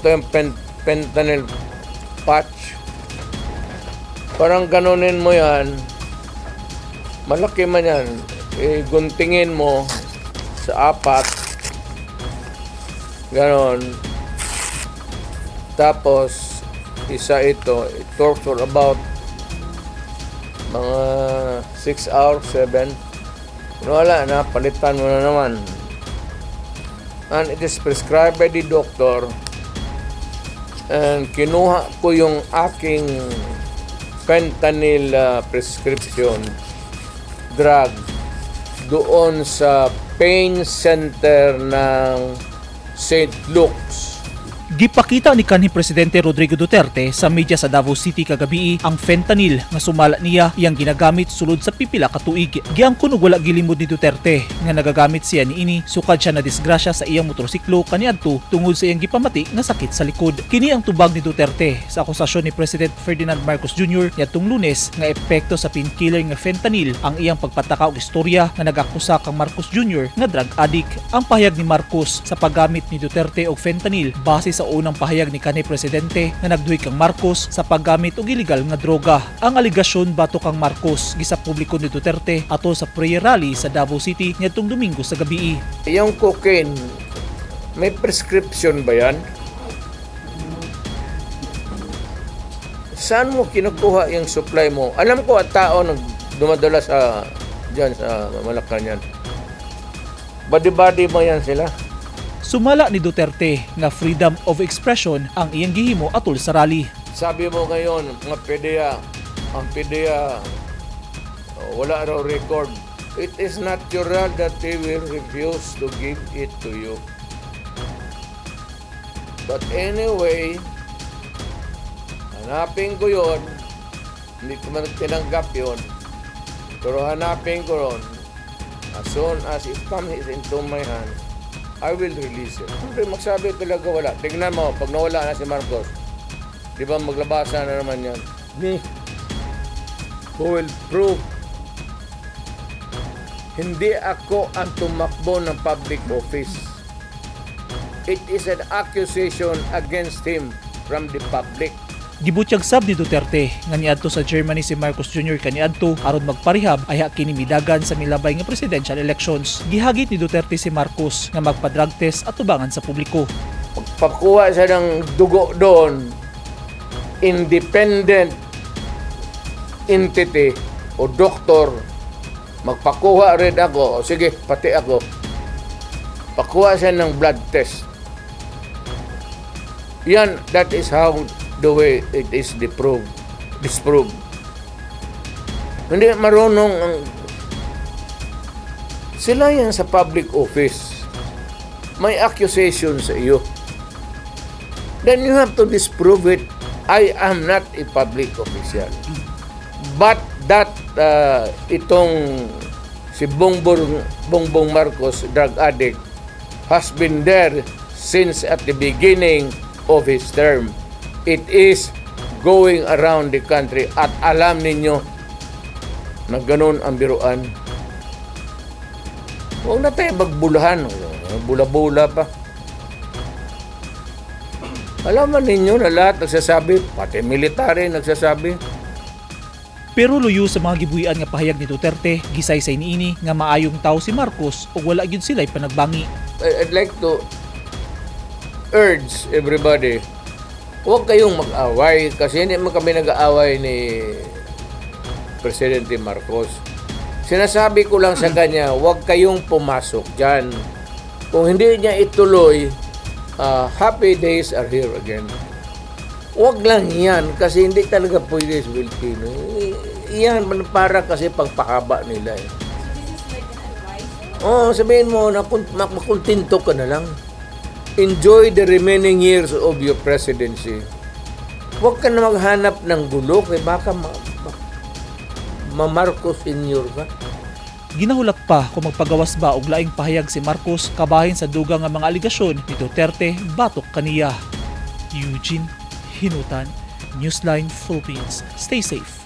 Ito yung fentanyl patch. Parang ganunin mo yan. Malaki man yan. Eh, guntingin mo sa apat. Ganon. Tapos, isa ito. It works for about mga 6 hours, 7. Wala na, palitan mo na naman. And it is prescribed by the doctor. And kinuha ko yung aking fentanyl prescription drug doon sa pain center ng St. Luke's. Gipakita ni kanhi Presidente Rodrigo Duterte sa media sa Davao City kagabii ang fentanyl nga sumala niya iyang ginagamit sulod sa pipila ka tuig. Giangkon og wala gilimod ni Duterte nga nagagamit siya niini sukad siya na disgrasya sa iyang motorsiklo kaniadto tungod sa iyang gipamati nga sakit sa likod. Kini ang tubag ni Duterte sa akusasyon ni President Ferdinand Marcos Jr. niadtong Lunes nga epekto sa painkiller nga fentanyl ang iyang pagpataka og istorya nga nagakusa kang Marcos Jr. nga drug addict. Ang pahayag ni Marcos sa paggamit ni Duterte og fentanyl base sa unang pahayag ni kanhi presidente nga nagduhi kang Marcos sa paggamit og illegal nga droga. Ang alegasyon batok kang Marcos gisa publiko ni Duterte ato sa prayer rally sa Davao City niadtong Domingo sa gabii. Yung cocaine, may prescription ba yan? Saan mo kinukuha yung supply mo? Alam ko at tao nag dumadala sa diyan sa Malacanang. Body-body mo yan sila. Sumala ni Duterte nga freedom of expression ang iyang gihimo atol sa rally. Sabi mo ngayon, mga PDEA, ang PDEA, wala raw record. It is natural that they will refuse to give it to you. But anyway, hanapin ko yon. Hindi ko man tinanggap yon. Pero hanapin ko yon. As soon as it comes into my hands, I will release it. Siyempre, magsabi talaga wala. Tingnan mo, pag nawala na si Marcos, di ba maglabasa na naman yan? Me, who will prove hindi ako ang tumakbo ng public office. It is an accusation against him from the public. Gibutyag sab ni Duterte nga niadto sa Germany si Marcos Jr. kaniadto aron magparehab ayha kini midagan sa milabay nga presidential elections. Gihagit ni Duterte si Marcos nga magpa-drug test atubangan sa publiko. Pagpakuha siya ng dugo doon, independent entity o doktor, magpakuha rin ako, o sige, pati ako, pakuha siya ng blood test. Yan, that is how the way it is disproved. Hindi marunong ang sila yan sa public office. May accusation sa iyo. Then you have to disprove it. I am not a public official. But that itong si Bongbong, Bongbong Marcos, drug addict, has been there since at the beginning of his term. It is going around the country at alam ninyo na ganun ang biruan. Huwag na tayo magbulahan. Bula-bula pa. Alam man ninyo na lahat nagsasabi, pati military nagsasabi. Pero luyo sa mga gibuhian nga pahayag ni Duterte, gisaysay niini nga maayong tao si Marcos ug wala gyud sila'y panagbangi. I'd like to urge everybody, huwag kayong mag-away kasi hindi man kami nag-aaway ni Presidente Marcos. Sinasabi ko lang sa kanya, huwag kayong pumasok dyan. Kung hindi niya ituloy, happy days are here again. Huwag lang yan kasi hindi talaga pwede sa Pilipino. Yan para kasi pagpahaba nila eh. So this is like an advice? Oo, sabihin mo na makontento ka na lang. Enjoy the remaining years of your presidency. Huwag ka na maghanap ng gulo kaya baka ma-Marcos Senior ka. Ginahulat pa kung magpagawas ba og laing pahayag si Marcos kabahin sa dugang nga mga alegasyon ni Duterte batok kaniya. Eugene Hinutan, Newsline Philippines. Stay safe.